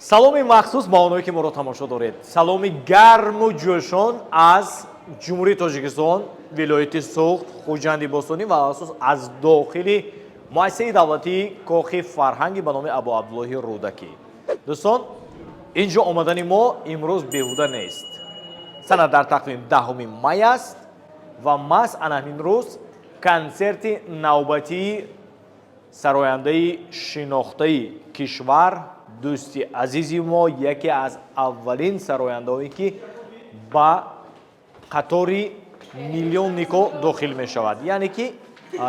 Саломи махсус ба онҳое, ки моро тамошо доред. Саломи гарму ҷӯшон аз Ҷумҳурии Тоҷикистон, вилояти Суғд, Хуҷанди бостонӣ ва асос аз дохили муассисаи давлатии Кохи фарҳанги ба номи Абу Абдуллоҳи Рӯдакӣ. Дӯстон, ин ҷо омадани мо имрӯз беҳуда нест. Сана дар тақвим 10 май аст ва маҳз ана ҳамин рӯз консерти навбатии сарояндаи шинохтаи кишвар, дӯсти азизи мо, яке аз аввалин сарояндаҳое, ки ба қатори миллионнико дохил мешавад, яъне ки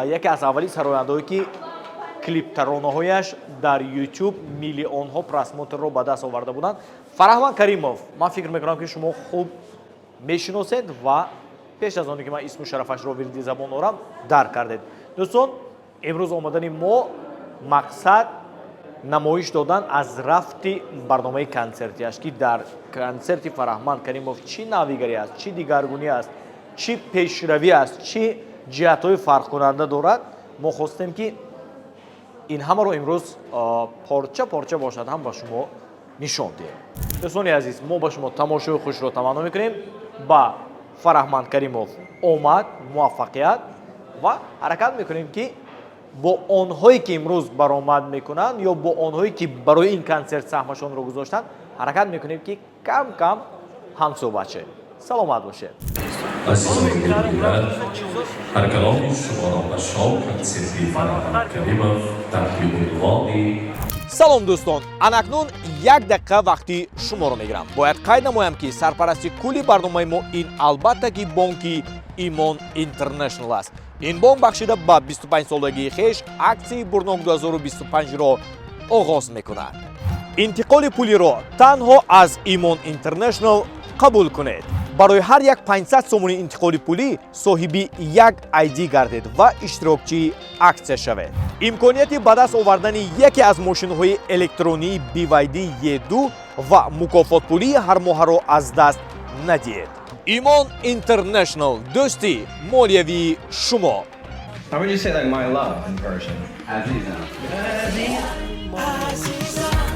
яке аз аввалин сарояндаҳое, ки клиптаронаҳояш дар YouTube миллионҳо просмотрро ба даст оварда буданд, Фараҳманд Каримов. Ман фикр мекунам, ки шумо хуб мешиносед ва пеш аз оне ки ман исму шарафашро вирди забон орам, дарк кардед. Дӯстон, имрӯз омадани мо мақсад намоиш додан аз рафти барномаи консертиаш, ки дар консерти Фараҳманд Каримов чӣ навигарӣ аст, чӣ дигаргунӣ аст, чӣ пешравӣ аст, чӣ ҷиҳатҳои фарқкунанда дорад. Мо хостем, ки ин ҳамаро имрӯз порча порча бошад ҳам, ба шумо нишон диҳем. Дӯстони азиз, мо ба шумо тамошои хушро таманно мекунем, ба Фараҳманд Каримов омад, муваффақият ва ҳаракат мекунем, ки бо онҳое, ки имрӯз баромад мекунанд, ё бо онҳое, ки барои ин консерт саҳмашонро гузоштанд, ҳаракат мекунем, ки кам кам ҳамсӯҳбат шавем. Саломат бошед. Азизони миллат, ҳар каломи шуморо ба шоу консерти Фараҳманд Каримов таҳти унвони Салом, дӯстон! Анакнун як дақиқа вақти шуморо мегирам. Бояд қайд намоям, ки сарпарасти кулли барномаи мо ин, албатта ки, бонки Имон Интернешнл аст. Ин бонк бахшида ба 25 солагии хеш аксияи Бурнок 2025-ро оғоз мекунад. Интиқоли пулиро танҳо аз Имон Интернешнл қабул кунед. Барои ҳар як 500 сомони интиқоли пулӣ соҳиби як ID гардед ва иштирокчии аксия шавед. Имконияти ба даст овардани яке аз мошинҳои электронии BYD E2 ва мукофотпулии ҳармоҳаро аз даст надиҳед. Имон Интернешнл, дӯсти молиявии шумо. How would you say, like, my love in Persian? عزیزم. عزیزم،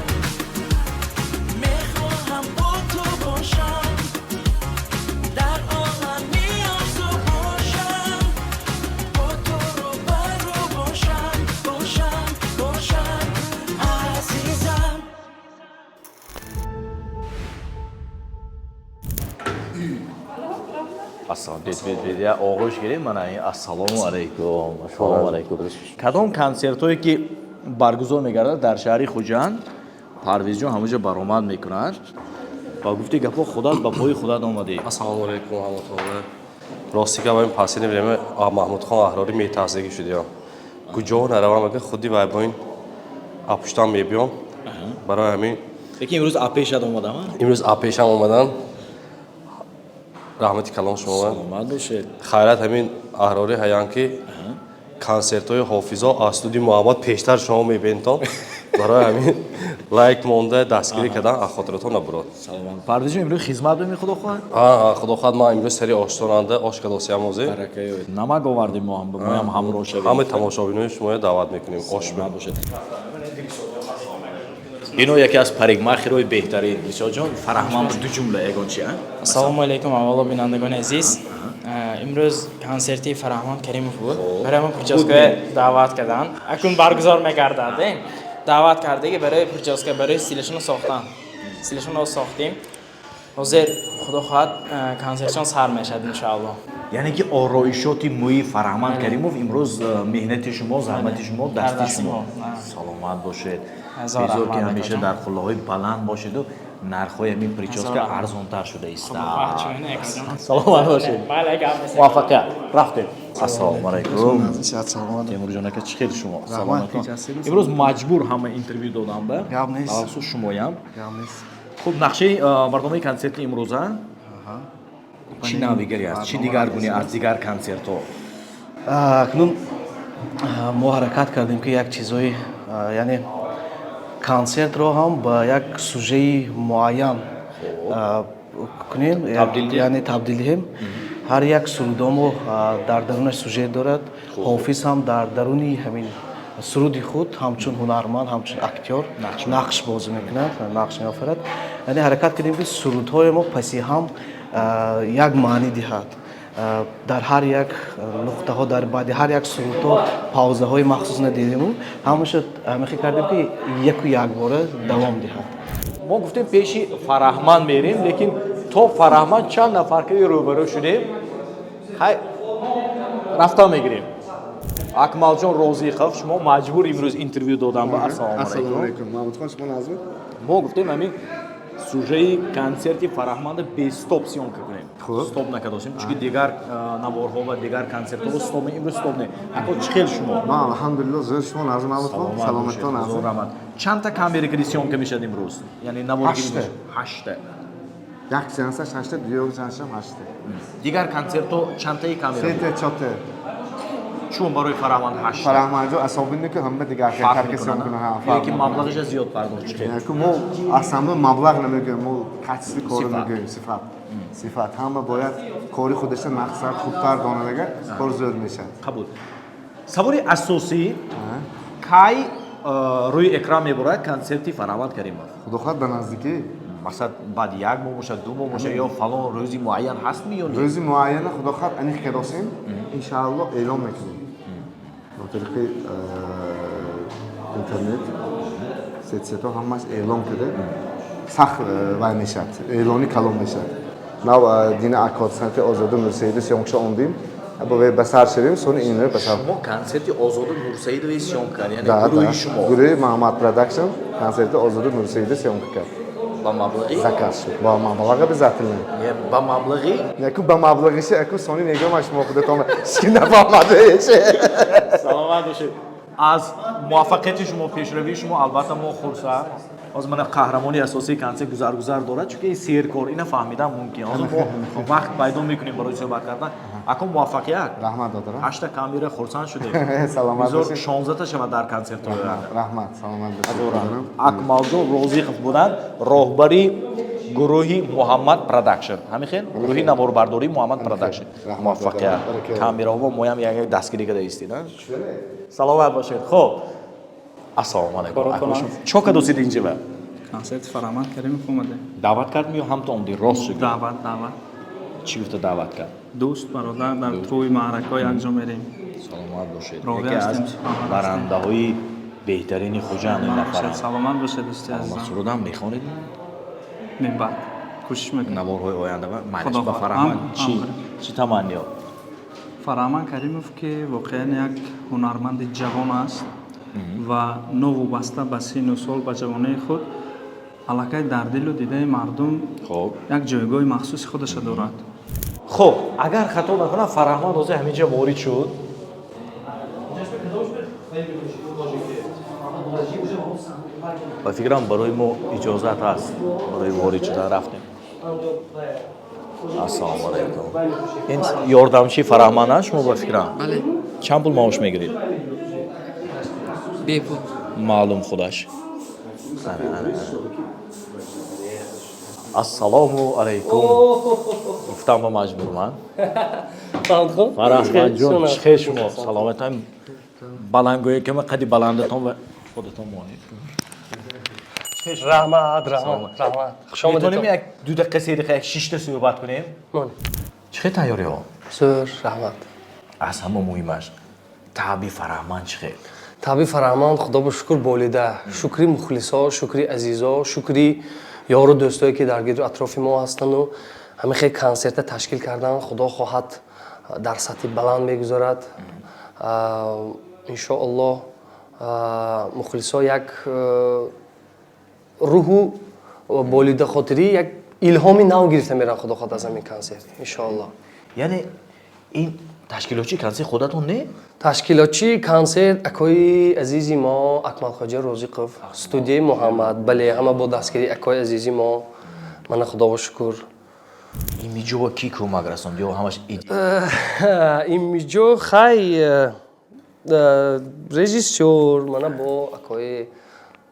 میخواهم با تو باشم، در عالمی آرزو باشم، با تو رو برو باشم، باشم، باشم عزیزم. Ассалом, бед, бед, бед, я оғӯш гирем. Мана ин. Ассалому алайкум, ассалому алайкум. Кадом консертҳое ки баргузор мегардад дар шаҳри Хуҷанд, Парвизҷон ҳамаҷо баромад мекунад ва гуфти гапҳо, худат ба пои худат омадӣ. Ассалому алайкум ҳаматонга. Рости гап, ин последнее время Маҳмудхон Аҳрорӣ метарсагӣ шудиям. Куҷо наравам, ага худи вай бо ин апуштам мебиём. Барои ҳамин. Лекин имрӯз апешат омадам. Имрӯз апешам омадан. Раҳмати калом шумо. Саломат бошед. Хайрат, ҳамин Аҳрорӣ ҳаян, ки консертҳои ҳофизо аз студии Муҳаммад пештар шумо мебинтон. Барои ҳамин лайк монда, дастгирӣ кардан аз хотиратон набурод. Саломат, Парвизҷон. Имрӯз хизмат беми, худо хоҳад. Худо хоҳад, ман имрӯз сари ошдонанда ош кадосиям ҳозир. Намак овардем, мо ҳам, моям ҳамроҳ шавем. Ҳамаи тамошобинои шуморо даъват мекунем ош. Саломат бошед. Ино яке аз парикмахерҳои беҳтарин. Бисёрҷон, Фараҳманд, ду ҷумла ягон чи, а? Ассалому алайкум, аввало бинандагони азиз. Имрӯз консерти Фараҳмон Каримов буд. Барои мо прическа даъват карданд. Акун баргузор мегардад, даъват кардаги барои прическа, барои стилашонро сохтан. Стилашонро сохтем. Ҳозир, худо хоҳад, консертшон сар мешавад, иншоалло. Яъне ки ороишоти мӯи Фараҳманд Каримов имрӯз меҳнати шумо, заҳмати шумо, дасти Дасти шумо. мо. Саломат бошед. Ҳазор Безор ки раҳмат, ҳамеша акаҷон. дар қуллаҳои баланд бошеду нархҳои ҳамин прическа Ҳазор раҳмат. арзонтар шуда иста. Чунин, акаҷон. Саломат бошед. Бале, гап нест. Муваффақият. Рафтем. Ассалому алайкум. Сиҳат, саломат. Темурҷон ака, чӣ хел шумо? Раҳмат, Саломатон? ҳеҷ ҳастед? Имрӯз маҷбур ҳама интервю додам ба Гап нест. Афсӯс, шумоям. Гап нест. Хуб, нақшаи барномаи консерти имрӯза чӣ навигарӣ аст, чӣ дигаргунӣ аз дигар консертҳо? Акнун мо ҳаракат кардем, ки як чизҳои, яъне консертро ҳам ба як сужаи муайян кунем. Табдил диҳем? Яъне табдил диҳем. Ҳар як сурудомо дар дарунаш сюжет дорад. Ҳофиз ҳам дар даруни ҳамин Суруди худ ҳамчун ҳунарманд, ҳамчун актёр нақш бозӣ мекунад, нақш меофарад. Яъне ҳаракат кардем, ки сурудҳои мо паси ҳам як маънӣ диҳад. Дар ҳар як нуқтаҳо, дар баъди ҳар як сурудҳо паузаҳои махсус надидему, ҳамаша ҳамихел кардем, ки яку якбора давом диҳад. Мо гуфтем, пеши Фараҳманд мерем, лекин то Фараҳманд чанд нафар ки рӯбарӯ шудем, хай, рафта мегирем. Акмалҷон Розиқов, шумо маҷбур имрӯз интервю додан ба. Ассалому Ассалому алайкум. алайкум. Маҳмудхон, шумо назм? Мо гуфтем, ҳамин сюжеи консерти Фараҳманда бе стоп съёмка кунем. Стоп накардосем, чунки дигар наворҳо ва дигар консертҳо стоп, имрӯз стоп не. Ако, чӣ хел шумо? Ман, алҳамдулилло, зӯр. Шумо назм, Маҳмудхон? Саломатон, назм? Раҳмат. Чандта камера киди съёмка мешавад имрӯз, яъне наворгирӣ? Ҳашта. Ҳашта. Як сеансаш ҳашта, дуюм сеансашам ҳашта. Дигар консертҳо чандтаи камера? Сета, чота. Чун барои Фараҳманд ҳашта? Фараҳманҷо асобинӣ ки ҳама дигар фарқ тарки съёмка мекунад, кунад. ё ки маблағаша зиёд пардохт, чӣ хел? Ку мо асамно маблағ намегӯем, мо качество кори Сифат. мегӯем, сифат, сифат. Ҳама бояд кори худашро нақсар хубтар донадага, кор зӯр мешавад. Қабул. Саволи асосӣ: кай рӯи экран мебурад консерти Фараҳманд Каримов? Худо хоҳад, ба наздикӣ. Мақсад, баъди як моҳ бошад, 2 моҳ бошад ё фалон рӯзи муайян ҳастми ё не? Рӯзи муайяна, худо хоҳад, аниқ кардосем, иншаалло, эълон мекунем бо тариқи интернет, соцсетьҳо, ҳамаш эълон карда, сахт вай мешавад, эълони калон мешавад. Нав дина консерти Озода Нурсаида съёмкаша ондим, ба сар шавем, сони инро ба сар. Шумо консерти Озода Нурсаидоваи съёмка кард, яъне Да. гурӯҳи Да. шумо? Гурӯҳи Маҳмад Продакшн консерти Озода Нурсаида съёмка кард. Ба маблағи? Заказ шуд бо маблағ обязательно. Е, ба маблағи? Яку ба маблағиша яку сони мегӯям, шумо худатон ҳички нафаҳмадеш. Саломат бошед. Аз муваффақияти шумо, пешравии шумо, албатта, мо хурсанд. Ҳозир мана қаҳрамони асосии консерт гузаргузар дорад, чунки ин серкор, ина фаҳмидан мумкин. Ҳозир мо вақт пайдо мекунем барои суҳбат кардан. Ако, муваффақият. Раҳмат, додарам. Ҳашта камера, хурсанд шудем. Саломат Бизор бошед. 16та шавад дар консертҳои оянда. Раҳмат, саломат бошед, додарам. Акмалҷон Розиқов буданд, роҳбари гурӯҳи Муҳаммад Продакшн, ҳамин хел, гурӯҳи наворбардории Муҳаммад Продакшн. Раҳмат, Муваффақият. додарам. Баракалло. Камераҳо моям як як дастгирӣ карда истед. Саломат бошед. Хуб, ассалому алайкум. Баракалло. Чо кадосид инҷава? Консерти Фараҳманд Каримов омадем. Даъват кардм ё ҳамто омдӣ, рост шуд? Даъват, даъват. Чӣ гуфта даъват кард? Дӯст, бародар, дар тӯи маъракаҳо якҷо мерем. Саломат бошед. Роҳӣ Яке аз ҳастем, саломат ҳастем. барандаҳои беҳтарини Хуҷанд ин нафарам. Саломат бошед, дӯсти азизам. Сурудам мехонед? Минбаъд кӯшиш мекунем. Наворҳои оянда майлаш. Худо Ба хоҳад. Фараҳманд чӣ чӣ таманниё? Фараҳманд Каримов, ки воқеан як ҳунарманди ҷавон аст ва новобаста ба синну сол, ба ҷавонии худ, аллакай дар дилу дидаи мардум як ҷойгоҳи махсуси худашро дорад. Хуб, агар хато накунам, Фараҳманд ҳозир ҳамин ҷа ворид шуд. Ба фикрам, барои мо иҷозат ҳаст барои ворид шудан. Рафтем. Ассалому алайкум. Ин ёрдамчии Фараҳманд аст шумо, ба фикрам? Бале. Чанд пул маош мегиред? Бепул. Маълум худаш. Ана, ана, ана. Ассалому алайкум гуфтам ба маҷбурман. Фараҳманҷон, чӣ хел шумо, саломатам? Баландгӯе ки қади баландатон ва худатон монед. Раҳмат, раҳмат, раҳмат, хуш Метавонем омадед. як 2 дақиқа, 3 дақиқа як шишта суҳбат кунем? Монед. Чӣ хел тайёриҳо? Зӯр, раҳмат. Аз ҳама муҳимаш, таъби Фараҳманд чӣ хел? Таби Фараҳманд, худо ба шукр, болида. Шукри мухлисо, шукри азизо, шукри ёру дӯстое, ки дар гирду атрофи мо ҳастанду ҳамин хел консерта ташкил кардан. Худо хоҳад, дар сатҳи баланд мегузарад, иншоаллоҳ. Мухлисо як рӯҳу болидахотирӣ, як илҳоми нав гирифта мераванд, худо хоҳад, аз ҳамин консерт, иншоаллоҳ. Яъне ин ташкилотчии консерт худатон не? Ташкилотчии консерт акои азизи мо Акмалхоҷа Розиқов, студияи Муҳаммад. Бале, ҳама бо дастгирии акои азизи мо. Мана, худоро шукр. Имиҷоба кӣ кӯмак расонд ё ҳамаш Имиҷо, хай, режиссёр мана бо акои,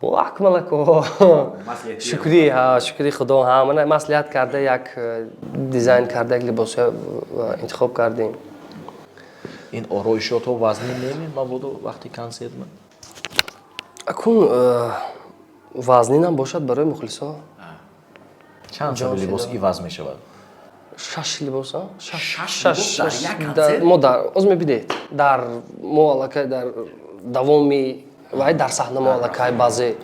бо Акмал ако, шукри, шукри худо, ҳа, мана маслиҳат карда, як дизайн карда, як либосҳо интихоб кардем. Ин ороишотҳо вазнин неме, мабодо вақти консерт? Акун вазнинам бошад барои мухлисо. Чанд Ҷон сари либос фидо. иваз мешавад? Шаш либос, а? Шаш либос дар як концерт? Мо дар оз мебинед, дар мо аллакай дар давоми вай дар саҳна мо аллакай баъзе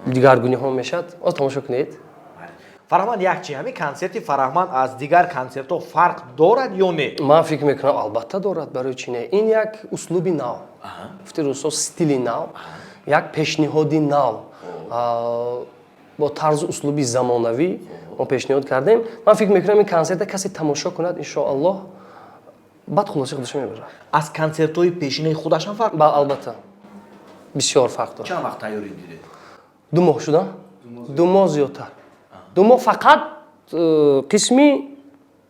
дигаргуниҳо мешавад. Оз тамошо кунед. Фараҳманд, як чи, ҳамин консерти Фараҳманд аз дигар консертҳо фарқ дорад ё не? Ман фикр мекунам, албатта дорад. Барои чи не? Ин як услуби нав, гуфти русо, стили нав, як пешниҳоди нав, бо тарзу услуби замонавӣ мо пешниҳод кардем. Ман фикр мекунам, ин консерта касе тамошо кунад, иншоаллоҳ, баъд хулоси худашо мебарад. Аз консертҳои пешинаи худаш ҳам фарқ? Ба, албатта, бисёр фарқ дорад. Чанд вақт тайёрӣ дидед? 2 моҳ шуда, 2 моҳ, зиёдтар, 2 моҳ. Фақат қисми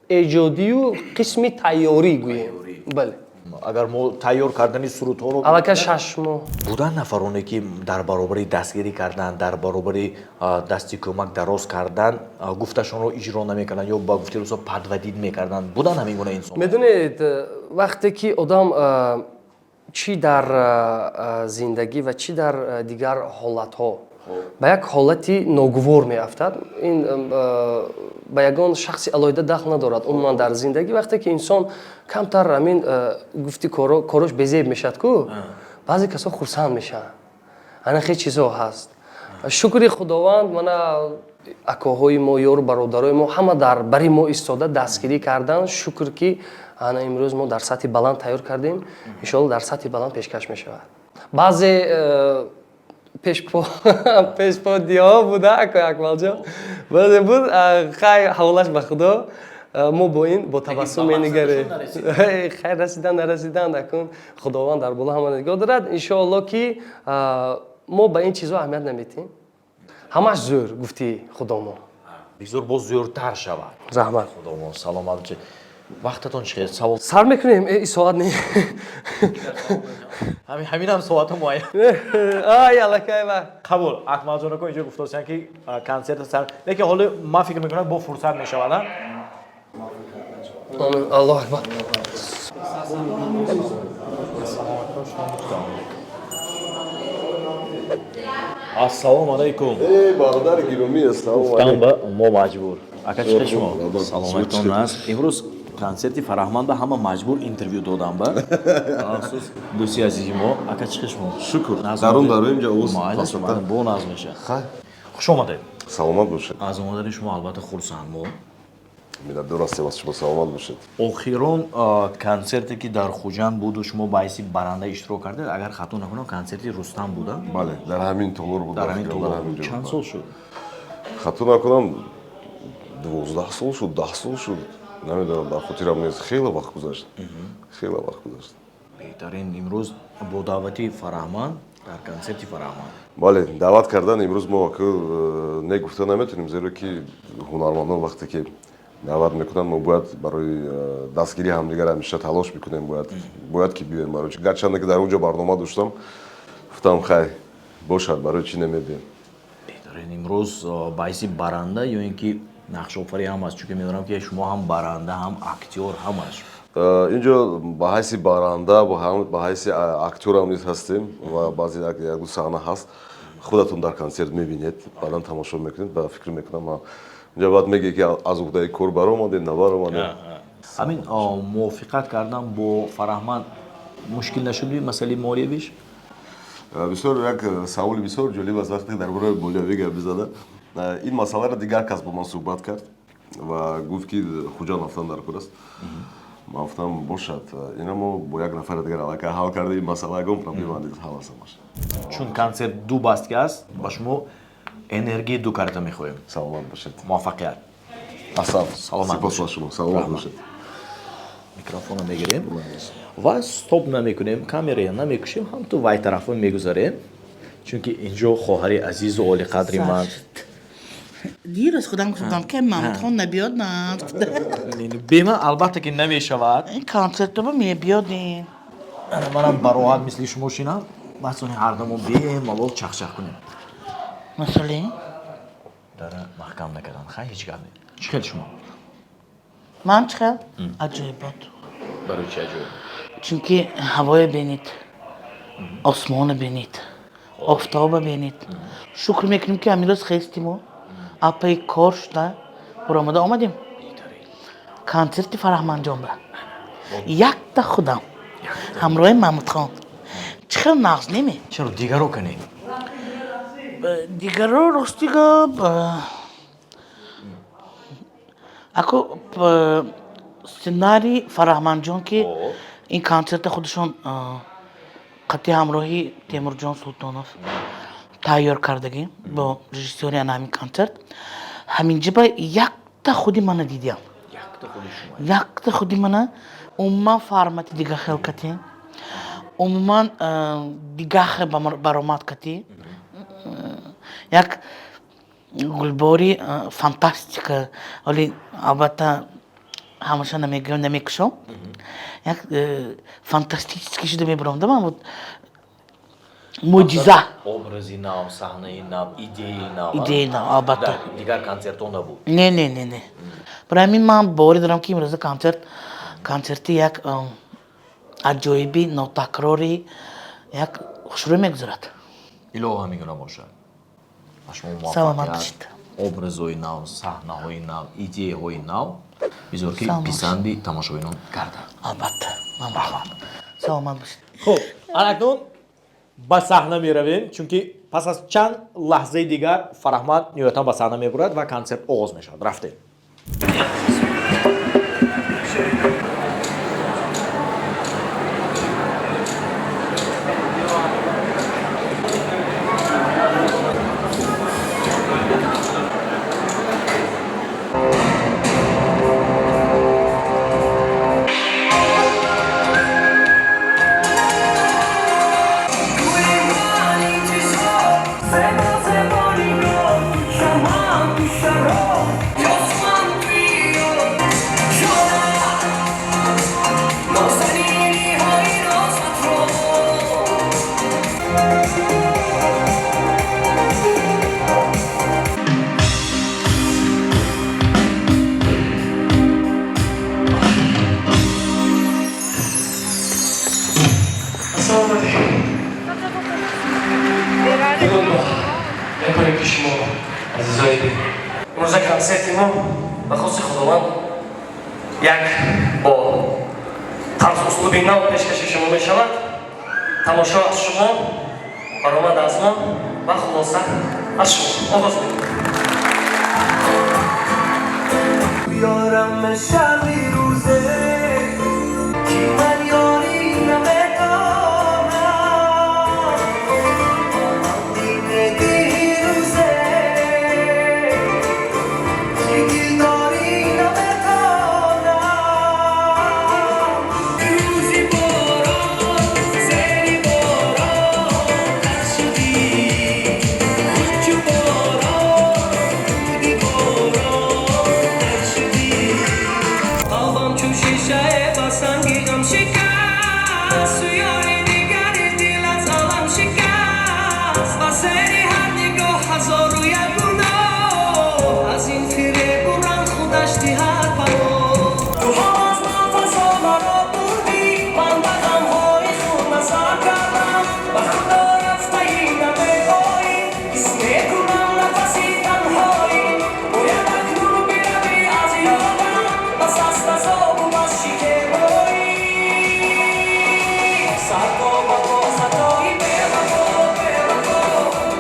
эҷодию қисми тайёрӣ гӯем, бале. Агар мо тайёр кардани сурудҳоро Аллакай 6 моҳ. Буданд нафароне, ки дар баробари дастгирӣ кардан, дар баробари дасти кӯмак дароз кардан, гуфташонро иҷро намекарданд ё ба гуфти русо подводить мекарданд? Буданд ҳамин гуна инсон? Медонед, вақте ки одам чӣ дар зиндагӣ ва чӣ дар дигар ҳолатҳо ба як ҳолати ногувор меафтад, ин ба ягон шахси алоҳида дахл надорад. Умуман дар зиндагӣ вақте ки инсон камтар ҳамин гуфти корош безеб мешавад ку, баъзе касо хурсанд мешаванд. Ана хел чизҳо ҳаст. Шукри Худованд, мана акоҳои мо, ёру бародарои мо ҳама дар бари мо истода дастгирӣ карданд. Шукр, ки ана имрӯз мо дар сатҳи баланд тайёр кардем, иншоалло, дар сатҳи баланд пешкаш мешавад. Баъзе пешподиҳо буда, ако Акмалҷон, баъзе буд. Хай, ҳаволаш ба Худо, мо бо ин бо табассум менигарем. Хайр, расидан нарасидан, акун Худованд дар боло ҳама нигоҳ дорад. Иншоалло, ки мо ба ин чизҳо аҳамият наметиҳем. Ҳамаш зӯр, гуфти Худомо. Бигзор боз зӯртар шавад. Раҳмат. Худомо саломат бошед. Вақтатон чӣ хел? Савол. Сар мекунем. Соат не. Ҳаминам соата муайян. Ай, аллакай ва Қабул. Акмалҷон ако инҷо гуфтосиянд, ки консерт сар, лекин ҳоло ман фикр мекунам, бо фурсат мешавад, а? Аллоҳ акбар. Ассалому алайкум. Бародари гиромӣ, ассалому Гуфтам, ба мо маҷбур. Ака, чӣ шумо? Алайкум. Саломатон аст. Имрӯз консерти Фараҳманд ба ҳама маҷбур интервю додам ба. Афсус, дӯсти азизи мо, ака, чӣ шумо? Шукр. Дарун дароем ҷа овоз Майли, пасттар. бо назм мешавад. Хуш омадед. Саломат бошед. Аз омадани шумо албатта хурсанд мо. Миннатдор ҳастем аз шумо, саломат бошед. Охирон консерте, ки дар Хуҷанд буду шумо ба ҳайси баранда иштирок кардед, агар хато накунам, консерти Рустам буда. Бале, дар ҳамин толор буд. Дар ҳамин толор. Дар ҳамин ҷо. Чанд сол шуд? Хато накунам, 12 сол шуд, 10 сол шуд, намедонам, дар хотирам нест. Хеле вақт гузашт, хеле вақт гузашт. Беҳтарин. Имрӯз бо даъвати Фараҳманд дар консерти Фараҳманд. Бале, даъват кардан имрӯз мо аку не гуфта наметонем, зеро ки ҳунармандон вақте ки даъват мекунанд, мо бояд барои дастгирии ҳамдигар ҳамеша талош мекунем, бояд ки биёем. Барои чи гарчанде ки дар он ҷо барнома доштам, гуфтам, хай, бошад, барои чӣ намебием. Беҳтарин. Имрӯз ба ҳайси баранда ё ин ки нақшофарӣ ҳам аст? Чунки медонам, ки шумо ҳам баранда, ҳам актёр ҳам аст. Инҷо ба ҳайси баранда, ба ҳайси актёрам низ ҳастем ва баъзе якду саҳна ҳаст, худатон дар консерт мебинед, баъдан тамошо мекунед. Ба фикр мекунам, инҷа баъд мегӯед, ки аз уҳдаи кор баромадем, набаромадем. Ҳамин мувофиқат кардан бо Фараҳманд мушкил нашуд, масъалаи молиявиш? Бисёр як саволи бисёр ҷолиб аст. Вақте дар бораи молиявӣ гап бизада, ин масъаларо дигар кас бо ман суҳбат кард ва гуфт, ки Хуҷанд рафтан дар кор аст. Ман гуфтам, бошад, ина мо бо як нафари дигар аллакай ҳал карда ин масъала, ягон проблема нест, ҳал аст ҳамаш. Чун консерт ду бастки аст, ба шумо энергияи ду карата мехоҳем. Саломат бошед. Муваффақият. Аҳсан. Саломат. Сипос ба шумо, саломат бошед. Микрофонро мегирем ва стоп намекунем, камерая намекушем, ҳамту вай тарафо мегузарем, чунки инҷо хоҳари азизу олиқадри ман. Дирӯз худам гуфтам, ки Мамудхон набиёд на. Бема албатта ки намешавад. Ин консертоба мебиёдин. Манам бароҳат мисли шумо шинам, масони ҳардамо бемалол чахчах кунем. Масалан? Дара маҳкам накардан. Хай, ҳеҷ гап не. Чӣ хел шумо? Ман чӣ хел? Аҷоибот. Барои чи аҷоиб? Чунки ҳавоя бинед, осмона бинед. Офтоба бинед. Шукр мекунем, ки ҳамин рӯз хестиму апаи кор шуда баромада омадем. Консерти Фараҳмандҷон ба. Якта худам. Ҳамроҳи Маҳмудхон. Чӣ хел нағз неме? Чаро дигаро канед? Дигаро, рости гап, ако сценарий Фараҳмандҷон, ки ин консерта худашон қатъи ҳамроҳи Темурҷон Султонов тайёр кардагӣ бо режиссёри ана ҳамин консерт, ҳаминҷа ба якта худи мана дидиям, якта худи мана. Умуман формати дига хел катӣ, умуман дига хел баромад катӣ, як гулбори фантастика. Ҳоли албатта ҳамаша намегӯям, намекушом, як фантастически шуда мебаромда ман буд, мӯъҷиза. Образи нав, саҳнаи нав, идеяи нав. Идеяи нав, албатта. Дигар консертҳо набуд. Не, не, не, не. Барои ҳамин ман боварӣ дорам, ки имрӯза консерт консерти як аҷоиби нотакрори, як хушрӯй мегузарад. Илоҳо ҳамин гуна бошад. Ба шумо Саломат муваффақият, бошед. Образҳои нав, саҳнаҳои нав, идеяҳои нав бизор, ки Саломат. Писанди тамошобинон гардад. Албатта, раҳмат, саломат бошед. Хуб, анакнун ба саҳна меравем, чунки пас аз чанд лаҳзаи дигар Фараҳманд ниҳоятан ба саҳна мебурад ва консерт оғоз мешавад. Рафтем. Ассалому алейкум. Мекунем, ки шумо азизои дил, имрӯза консерти мо ба хости Худованд як бо тарз услуби нав пешкаши шумо мешавад. Тамошо аз шумо, баромад аз мо ва хулоса аз шумо. Оғоз мекунем. بیارم شبی روزه که من یاری نمیدانم دین دیروزه که دلداری نمیدانم روزی باران زری باران تر شدی چو باران بودی باران تر شدی قلبم چو شیشه با سنگی غم شکست سویای دیگری دل از عالم شکست با سری هر نگاه هزار و یک گناه از این فریب و رنگ خودش دهد پناه تو هم از نفس مرا بردی من به غمهای خود نظر کردم به خدا رفته ای نمیخواهی حس میکنم نفسی تنهایی باید اکنون بروی از یادم بس است عذاب و بس شکیبایی سر تا به پا خطایی بی‌وفا بی‌وفا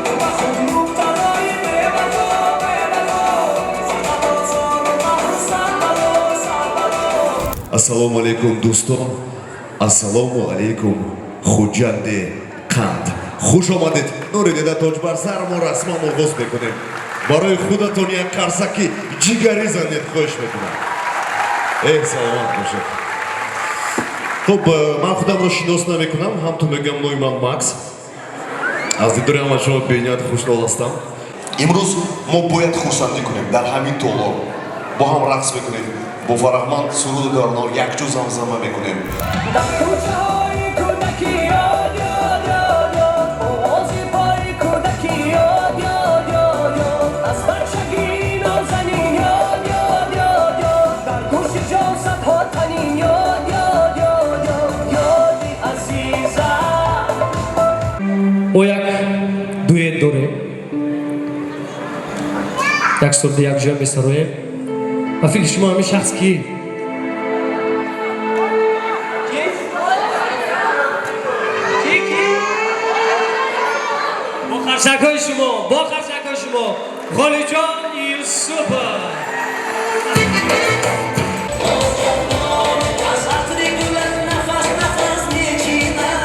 تو به خود مبتلایی بی‌وفا بی‌وفا فقط آزار و قهر و سربلا سربلا. Ассалому алайкум, дӯстон, ассалому алайкум, Хуҷанди қанд, хуш омадед. Нури дида, тоҷ бар сар, мо расман оғоз мекунем. Барои худатон як қарсаки ҷигарӣ занед, хоҳиш мекунам. Э, саломат бошед. Хуб, ман худамро шинос намекунам, ҳамту мегӯям, номи ман Макс. Аз дидори ҳама шумо бениҳоят хушҳол ҳастам. Имрӯз мо бояд хурсандӣ кунем, дар ҳамин толор бо ҳам рақс мекунем, бо Фараҳманд суруду таронаҳо якҷо замзама мекунем. Дар кӯчаҳои кӯдакӣ ёд, ёд, ёд, ёд, овози пои кӯдакӣ ёд, ёд, ёд, ёд, аз бачагӣ нозанин ёд, ёд, ёд, ёд, дар гӯши ҷон садҳо танин ёд, ёд, ёд, ёд, ёди азизам. Мо як Суруди якҷоя месароем. Ба фикри шумо, ҳамин шахс ки? Бо қарсакҳои шумо, бо қарсакҳои шумо, Ғолиҷон Юсупов. Аз атри гулат нафас нафас мечинам.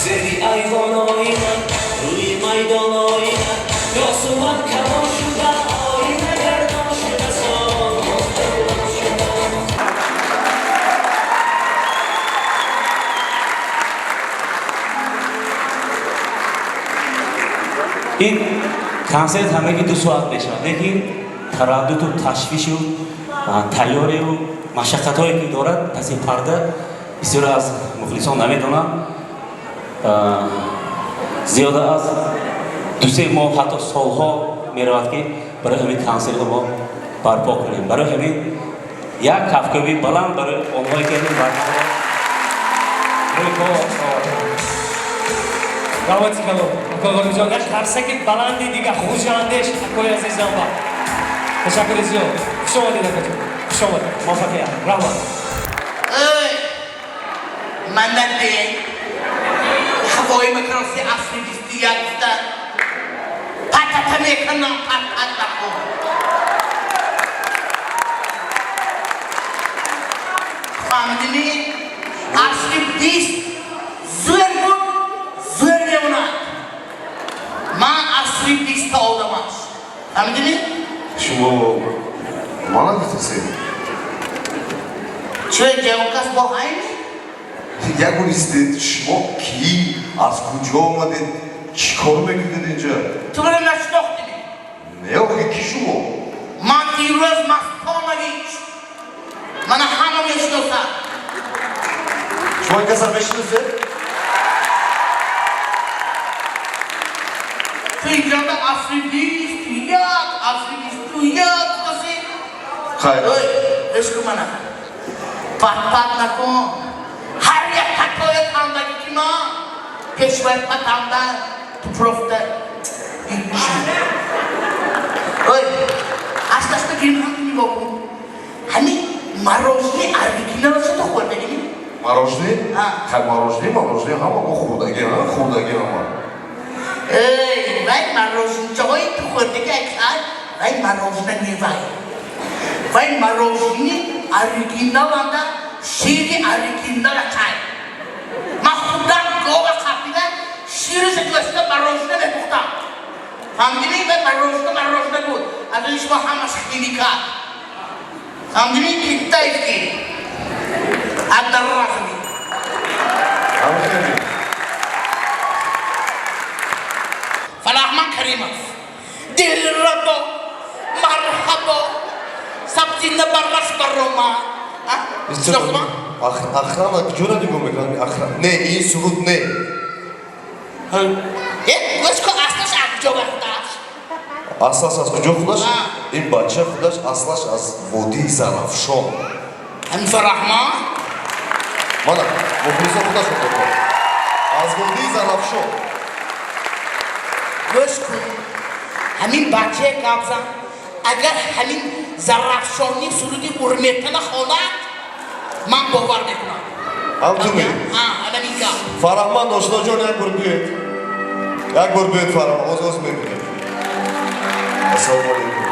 Зери айвонои ман, рӯи майдонои ман, ёсуман камон шуда, оина гардон шуда, сон шуда. Ин консерт ҳамагӣ 2 соат мешавад, лекин тараддуду ташвишу тайёриву машаққатҳое ки дорад паси парда, бисёре аз мухлисон намедонанд. Зиёда аз 2-се моҳ, ҳатто солҳо меравад, ки барои ҳамин консертро мо барпо кунем. Барои ҳамин як кафкӯбии баланд барои онҳое ки ин барномаро рӯй кор оварданд. Раҳмати калон, акои Ғолибҷон. Як қарсаки баланди дига хуҷандеш, акои азизам, ба ташаккури зиёд. Хуш омадед, акаҷон, хуш омадед, муваффақият, раҳмат. Эй, манате ҳавои макроси асри 21 гуфта патата мекунам, пат-пат нахӯр. Фаҳмидини? Асри 20 зӯр буд, зӯр мемонад. Ман асри 20-та одамаш. Фаҳмидини? Шумо мана гуфтасед? Чӯ, ҷавон кас бо ҳайми? Як бор истед, шумо кӣ, аз куҷо омадед, чӣ кор мекунед инҷа? Ту маро нашинохтӣ? Не, охи, кӣ шумо? Ман Фирӯз Мастонович. Мана ҳама мешиносад. Шумо ин касро мешиносед? Ту инҷода асри 21, асри 21 гуфтаси? Хайр. Ой, гӯш кун мана. Пат-пат накун. Ҳар як патоя кандаги ки ман пешвай патанда ту просто ҳичи. Ой, аста-аста гирим, ҳам нигоҳ кун. Ҳамин мороженое оригиналашо ту хӯрдагими? Мороженое? Хай, мороженое, мороженое ҳама мо хӯрдаги, хӯрдаги ҳама. Эй, вай мороженчаҳои ту хӯрдаги аксар вай мороженое не вай. Вай мороженое оригиналанда шири оригинала чай. Ман худам гова қапида шириша гӯшта мороженое мепухтам. Фаҳмидӣ? Вай мороженое мороженое буд. Аз ин шумо ҳамаш химикат. Фаҳмидӣ? Китайский. Одноразовый. Ҳамхеле. Фарахман Каримов. Дилрабо, марҳабо, сабзина баррас барома. Шинохтма? Охрана куҷоро нигоҳ мекунад? Охрана не, ин суруд не. Э, гӯш кун, аслаш аз куҷо вақташ? Аслаш аз куҷо худаш? Ин бача худаш аслаш аз водии Зарафшон. Ҳамин Фарахман? Мана мухлисо худашон докор. Аз водии Зарафшон. Гӯш кун. Ҳамин бачае гап зан. Агар ҳамин Зарафшонӣ суруди Урметана нахонад, ман бовар мекунам. Ҳам ту ме? А, ҳамин гап. Фарахман ошноҷон, як бор биёед. Як бор биёед, Фарахман, оз оз мебинем. Ассалому алайкум.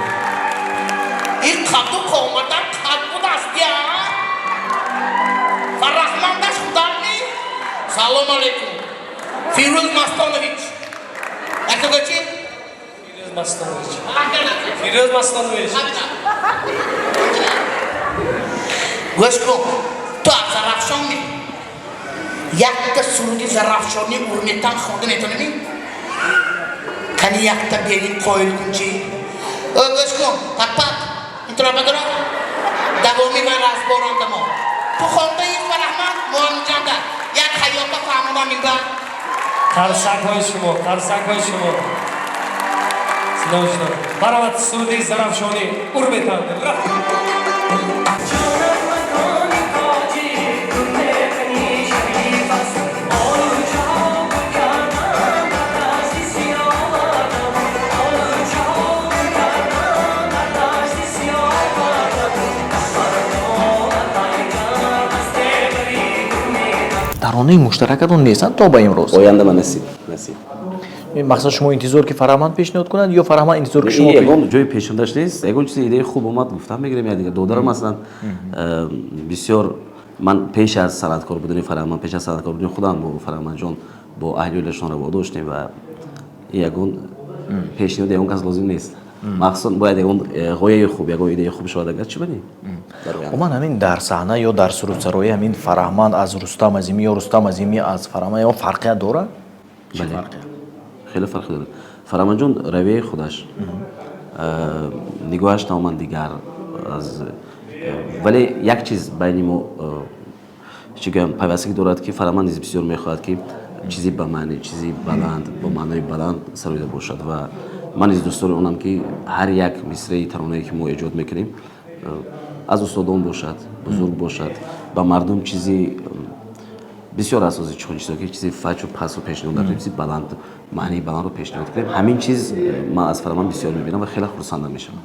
Ин қаду қомадан қад будаст я? Фарахмандаш худами? Салом алейкум. Фирӯз Мастонович. Якого чи? Фирӯз Мастонович, Фирӯз Мастонович. Гӯш кун. Ту аз Зарафшон ми? Якта суруди Зарафшонӣ Урметан хонда метавонӣ? Кани якта берин қоил кун чи? Гӯш кун, пат-пат. Интиро бадора. Давоми ва разборонда мо. Ту хондаи, Фарахман, муамҷанда. Як ҳаёта фаҳмонам инга. Қарсакҳои шумо, қарсакҳои шумо. Синовҷон, баромад, суруди Зарафшонӣ Урметан. Рафт. Ҷонам макони тоҷик мекунӣ, шариф аст. Олучаҳо гул кардам ба дасти сиёҳ. Таронаи муштаракатон нестанд то ба имрӯз. Оянда ма насиб, насиб. Мақсад, шумо интизор, ки Фараҳманд пешниҳод кунад, ё Фараҳманд интизор, ки шумо? Ягон ҷои пешниҳодаш нест. Ягон чизи идеяи хуб омад, гуфтам, мегирем. Я дигар додарам масалан, бисёр ман пеш аз санъаткор будани Фараҳманд, пеш аз санъаткор будани худам бо Фараҳмандҷон, бо аҳли оилашон раво доштем ва ягон пешниҳоди ягон кас лозим нест. Махсусан бояд ягон ғояи хуб, ягон идеяи хуб шавад, агар чӣ бани. Умуман, ҳамин дар саҳна ё дар сурудсароӣ ҳамин Фараҳманд аз Рустам Азимӣ ё Рустам Азимӣ аз Фараҳманд ягон фарқият дорад? Бале, хеле фарқ дорад. Фараҳмандҷон равияи худаш, нигоҳаш тамоман дигар аз, вале як чиз байни мо, чӣ гӯям, пайвастагӣ дорад, ки Фараҳманд низ бисёр мехоҳад, ки чизи ба маъни, чизи баланд, бо маънои баланд сароида бошад, ва ман низ дӯстдори онам, ки ҳар як мисраи таронае, ки мо эҷод мекунем, аз устодон бошад, бузург бошад, ба мардум чизи бисёр асоси чун чизо, ки чизи фачу пасро пешниҳод накунем, чизи баланд, маънии баландро пешниҳод кунем. Ҳамин чиз ман аз Фараҳманд бисёр мебинам ва хеле хурсандам мешавам.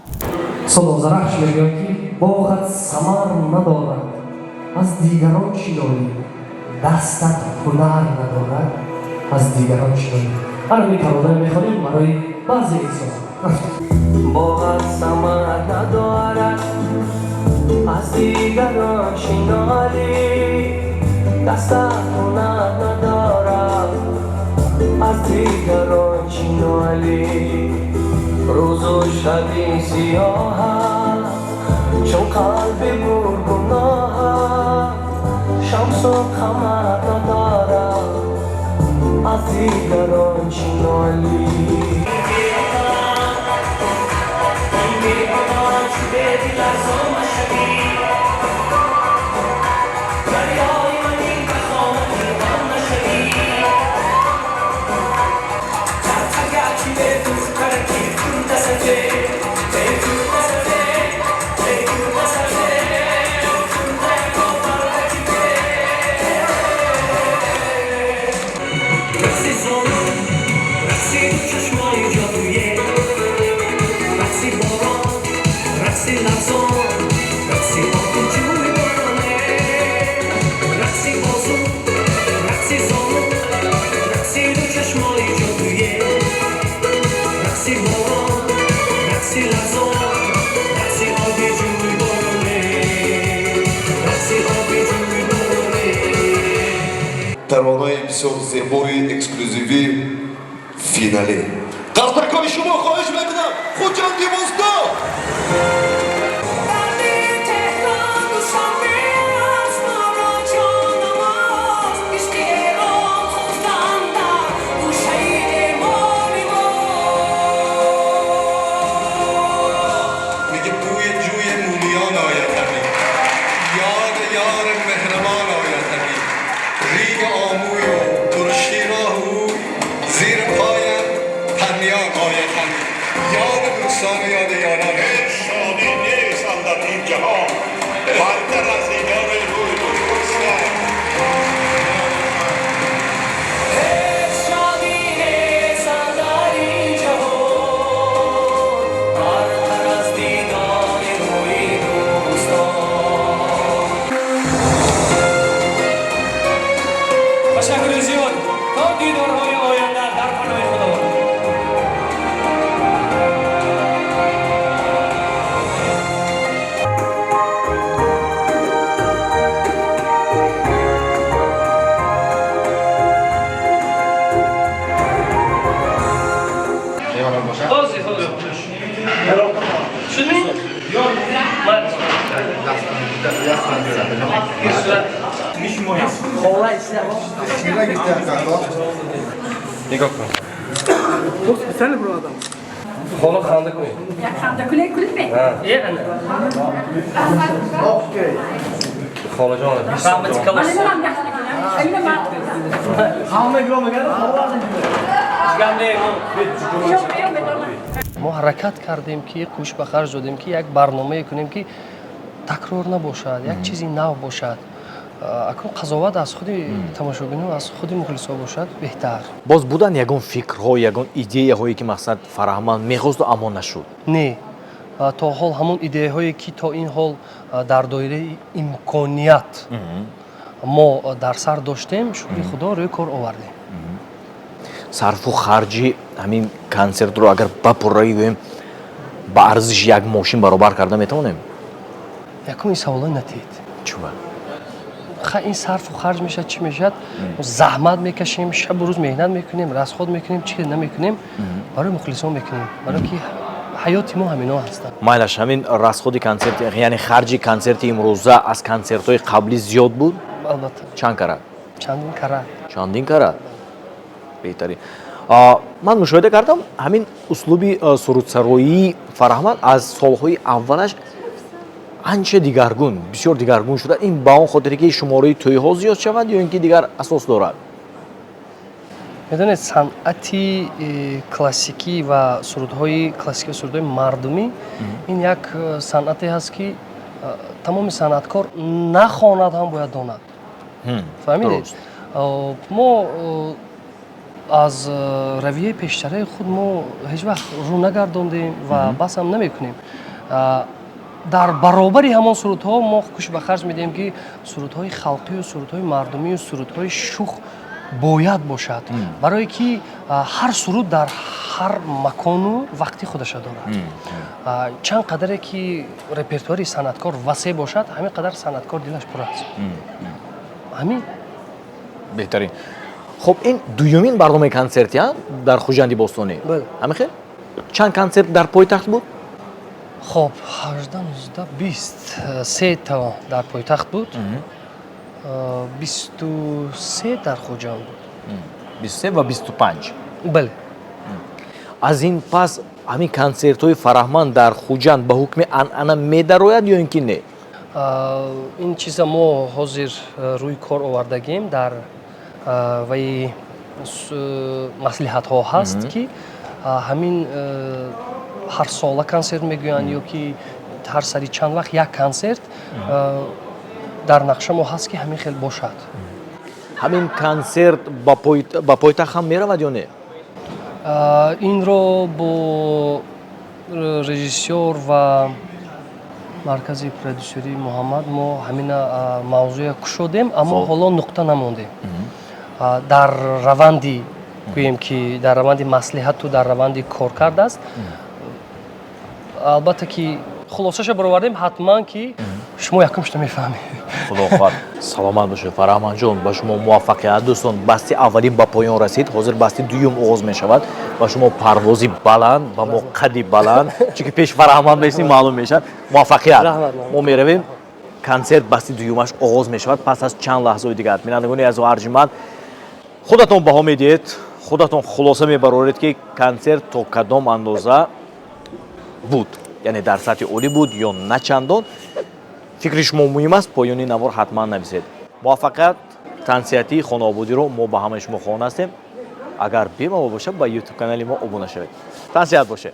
Солозарахш мегӯяд, ки боғат самар надорад, аз дигарон чӣ дорӣ? Дастат ҳунар надорад, аз дигарон чӣ дорӣ? Ҳамин тарона мехонем барои баъзе инсон. Боғат самар надорад, аз дигарон чӣ дорӣ? Дастат ҳунар надорад, аз дигарон чӣ нолӣ? Рӯзу шаби сиёҳат, чун қалби пургуноҳат, шамсу қамар надорад, аз дигарон чӣ нолӣ? Таронаи бисёр зебои эксклюзивӣ, финалӣ. Қарсакҳои шумо, хоҳиш мекунам, Хуҷанди Бостон! میگه بوی جوی مومیان آید همی، یاد یار مهربان آید همی، ریگ آموی و ترشی راه او، زیر پایم پرنیان آید همی، یاد دوستان و یاد یاران. شادی نیست اندر این جهان برتر از دیدار روی دوستان. شادی نیست اندر این جهان برتر از دیدار روی دوستان. Ташаккури зиёд, то дидорҳои оянда, дар паноҳи Худованд. Ҳозир, ҳозир. Шудmi? Mayli. Bir surat. Хола. Нигоҳ кун. Специально буровадам. Хола, ханда кунед. Як ханда кунед, кулме? Е, ана. Холаҷон, 20. Раҳмати калон. Ман яхши кунам. Эмина ман. Ҳама гиро мегардад, хола. Ҷигамне. Yo'q, yo'q, medonam. Мо ҳаракат кардем, ки кӯшиш ба харҷ додем, ки як барномае кунем, ки такрор набошад, як чизи нав бошад. Акнун қазоват аз худи тамошобино, аз худи мухлисҳо бошад беҳтар. Боз буданд ягон фикрҳо, ягон идеяҳое, ки мақсад Фараҳманд мехосту, аммо нашуд? Не, то ҳол ҳамон идеяҳое, ки то ин ҳол дар доираи имконият Мо дар сар доштем, шукри Худо, рӯи кор овардем. Сарфу харҷи ҳамин консертро агар ба пуррагӣ гӯем, ба арзиши як мошин баробар карда метавонем? Якум, ин саволои натиҳед. Чуба? Ха, ин сарфу харҷ мешавад, чӣ мешавад? Заҳмат мекашем, шабу рӯз меҳнат мекунем, расход мекунем, чӣ намекунем, барои мухлисон мекунем, барои ки ҳаёти мо ҳамино ҳастанд. Майлаш, ҳамин расходи консерт, яъне харҷи консерти имрӯза аз консертҳои қаблӣ зиёд буд? Албатта. Чанд карат? Чандин карат. Чандин карат. Беҳтарин. Ман мушоҳида кардам, ҳамин услуби сурудсароии Фараҳманд аз солҳои аввалаш анча дигаргун, бисёр дигаргун шуда. Ин ба он хотире ки шумораи тӯйҳо зиёд шавад ё ин ки дигар асос дорад? Медонед, санъати классикӣ ва сурудҳои классикӣ, сурудҳои мардумӣ, ин як санъате ҳаст, ки тамоми санъаткор нахонад ҳам бояд донад. Фаҳмидед? Мо аз равияи пештараи худ мо ҳеҷ вақт рӯ нагардондем ва бас ҳам намекунем. Дар баробари ҳамон сурудҳо мо кӯшиш ба харҷ медиҳем, ки сурудҳои халқию сурудҳои мардумию сурудҳои шух бояд бошад, барое ки ҳар суруд дар ҳар макону вақти худаша дорад. Чанд қадаре ки репертуари санъаткор васеъ бошад, ҳамин қадар санъаткор дилаш пур аст. Ҳамин. Беҳтарин. Хуб, ин дуюмин барномаи консертия дар Хуҷанди бостонӣ, ҳамин хел? Чанд консерт дар пойтахт буд? Хоб, 18, 19, 23 та дар пойтахт буд, 23 дар Хуҷанд буд. 23 ва 25. Бале. Аз ин пас ҳамин консертҳои Фараҳманд дар Хуҷанд ба ҳукми анъана медарояд ё ин ки не? Ин чиза мо ҳозир рӯи кор овардагем, дар ваи маслиҳатҳо ҳаст, ки ҳамин ҳарсола консерт мегӯянд ё ки ҳар сари чанд вақт як консерт, дар нақша мо ҳаст, ки ҳамин хел бошад. Ҳамин консерт ба пойтахт ҳам меравад ё не? Инро бо режиссёр ва маркази продюсерии Муҳаммад мо ҳамина мавзӯя кушодем, аммо ҳоло нуқта намондем. Дар раванди, гӯем ки дар раванди маслиҳату дар раванди коркард аст. Албатта ки хулосаша баровардем, ҳатман ки шумо якум шуда мефаҳмед. Худо хоҳад, саломат бошед, Фараҳмандҷон, ба шумо муваффақият. Дӯстон, басти аввалин ба поён расид, ҳозир басти дуюм оғоз мешавад. Ба шумо парвози баланд, ба мо қади баланд, чунки пеш Фараҳманд мешинем, маълум мешавад. Муваффақият. Мо меравем, консерт басти дуюмаш оғоз мешавад пас аз чанд лаҳзаи дигар. Бинандагони азизу арҷуманд, худатон баҳо медиҳед, худатон хулоса мебароред, ки консерт то кадом андоза буд, яъне дар сатҳи олӣ буд ё на чандон. Фикри шумо муҳим аст, поёни навор ҳатман нависед. Муваффақият, тансиҳатии хонаободиро мо ба ҳамаи шумо хоҳон ҳастем. Агар бемало бошад, ба Ютуб канали мо обуна шавед. Тансиҳат бошед.